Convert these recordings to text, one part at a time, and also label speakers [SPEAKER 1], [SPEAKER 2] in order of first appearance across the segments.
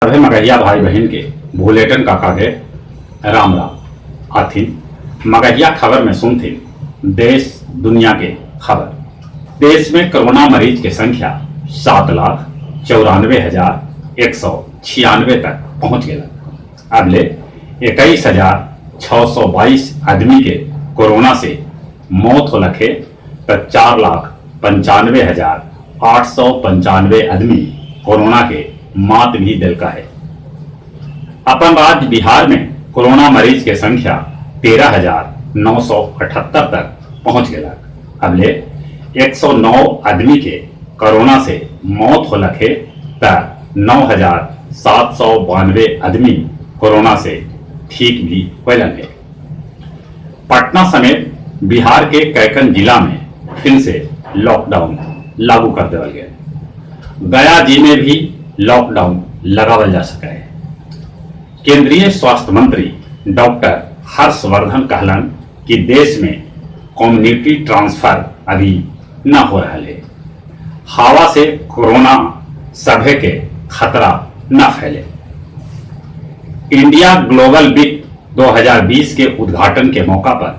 [SPEAKER 1] सभे मगहिया भाई बहिन के भुलेटन काका के राम राम। आथिन मगहिया खबर में सुनथिन देश दुनिया के खबर। देश में कोरोना मरीज के संख्या 7,94,196 तक पहुंच गेलक। अब ले 21,622 आदमी के कोरोना से मौत होलक हे त 4,95,895 आदमी कोरोना के मात भी देलका है। अपन राज्य बिहार में कोरोना मरीज के संख्या 13,978 तक पहुंच गेलक। अब ले 109 आदमी के कोरोना से मौत होलक हे त 9,792 आदमी कोरोना से ठीक भी होलन हे। पटना समेत बिहार के कैकन जिला में फिर से लॉकडाउन लागू कर देवल गया। गया जी में भी लॉकडाउन लगावल जा सका है। केंद्रीय स्वास्थ्य मंत्री डॉक्टर हर्षवर्धन कहलन कि देश में कम्युनिटी ट्रांसफर अभी न हो रहा है। हवा से कोरोना सभे के खतरा न फैले। इंडिया ग्लोबल वीक 2020 के उद्घाटन के मौका पर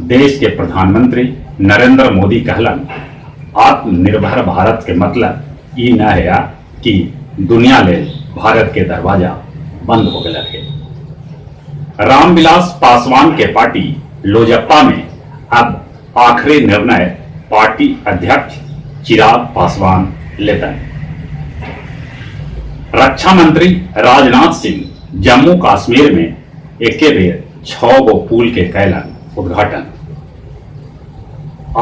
[SPEAKER 1] देश के प्रधानमंत्री नरेंद्र मोदी कहलन, आत्मनिर्भर भारत के मतलब ई न है कि दुनिया ले भारत के दरवाजा बंद हो गया है। रामविलास पासवान के पार्टी लोजपा में अब आखिरी निर्णय पार्टी अध्यक्ष चिराग पासवान लेतन। रक्षा मंत्री राजनाथ सिंह जम्मू कश्मीर में एके बेर 6 गो पुल के कैलन उद्घाटन।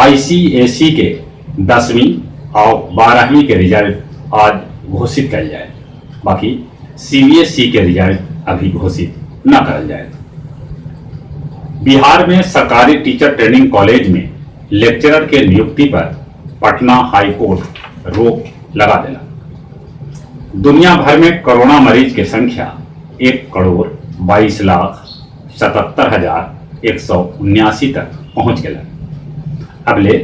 [SPEAKER 1] आईसीएसई के 10वीं और 12वीं के रिजल्ट आज घोषित कल जाए, बाकी सीबीएसई के रिजल्ट अभी घोषित न करल जाए। बिहार में सरकारी टीचर ट्रेनिंग कॉलेज में लेक्चरर के नियुक्ति पर पटना हाई कोर्ट रोक लगा देला। दुनिया भर में कोरोना मरीज के संख्या 1,22,77,179 तक पहुंच गया। अब ले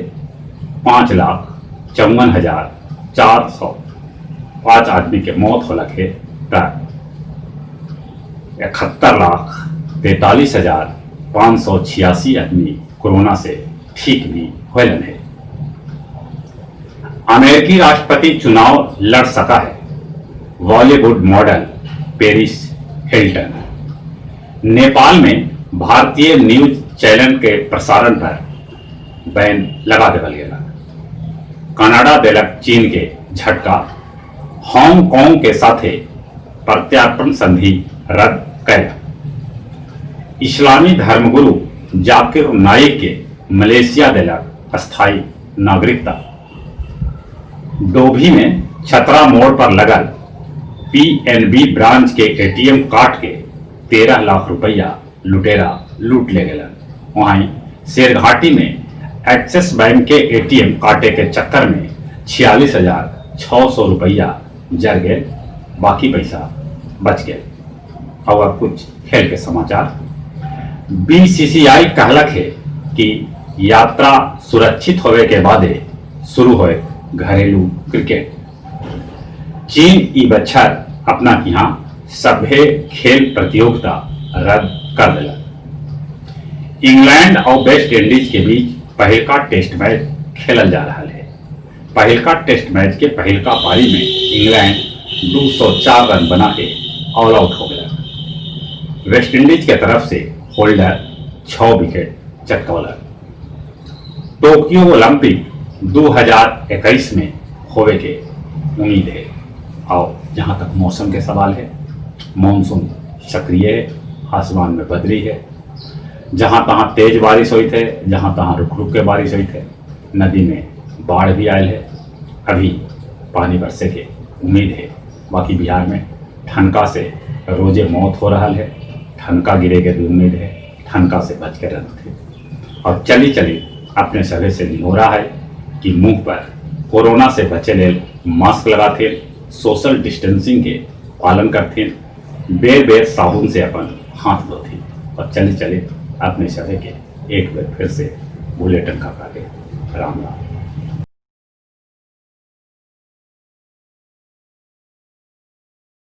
[SPEAKER 1] 5,54,405 आदमी के मौत होलक है त 71,43,586 आदमी कोरोना से ठीक भी होलन है। अमेरिकी राष्ट्रपति चुनाव लड़ सका है Bollywood model Paris Hilton. Nepal में भारतीय न्यूज चैनल के प्रसारण पर बैन लगा देवल गेला। कनाडा देलक चीन के झटका, हांगकांग के साथे प्रत्यार्पण संधि रद्द कैलक। इस्लामी धर्मगुरु जाकिर नाइक के मलेशिया देलक अस्थायी नागरिकता। डोभी में छतरा मोड़ पर लगल पीएनबी ब्रांच के एटीएम काट के 13 लाख रुपया लुटेरा लूट ले गलन। वहीं शेरघाटी में एक्सिस बैंक के एटीएम काटे के चक्कर में 46,600 रुपया जर गए, बाकी पैसा बच गए। और अब कुछ खेल के समाचार। बीसीसीआई कहलक है कि यात्रा सुरक्षित होवे के बादे शुरू होए घरेलू क्रिकेट। चीन ई बच्छर अपना यहाँ सभे खेल प्रतियोगिता रद्द कर दिला। इंग्लैंड और वेस्ट इंडीज के बीच पहिलका टेस्ट मैच खेलल जा रहा है। पहिलका टेस्ट मैच के पहिलका पारी में इंग्लैंड 204 रन बना के ऑल आउट हो गया। वेस्ट इंडीज के तरफ से होल्डर 6 विकेट चटकौलक। टोक्यो ओलंपिक 2021 में होवे के उम्मीद है। और जहाँ तक मौसम के सवाल है, मानसून सक्रिय है, आसमान में बदरी है, जहाँ तहाँ तेज बारिश हुई थे, जहाँ तहाँ रुक रुक के बारिश हुई थे, नदी में बाढ़ भी आयल है, अभी पानी बरसे के उम्मीद है। बाकी बिहार में ठनका से रोजे मौत हो रहा है, ठनका गिरे के भी उम्मीद है, ठनका से बच के रहते थे। और चली चली अपने सभे से निहोरा है कि मुंह पर कोरोना से बचे लेल मास्क लगाथे, सोशल डिस्टेंसिंग के पालन करते, बेर बेर साबुन से अपन हाथ धोते। और चले चले अपने सभे के एक बार फिर से बुलेटिन का के राम राम।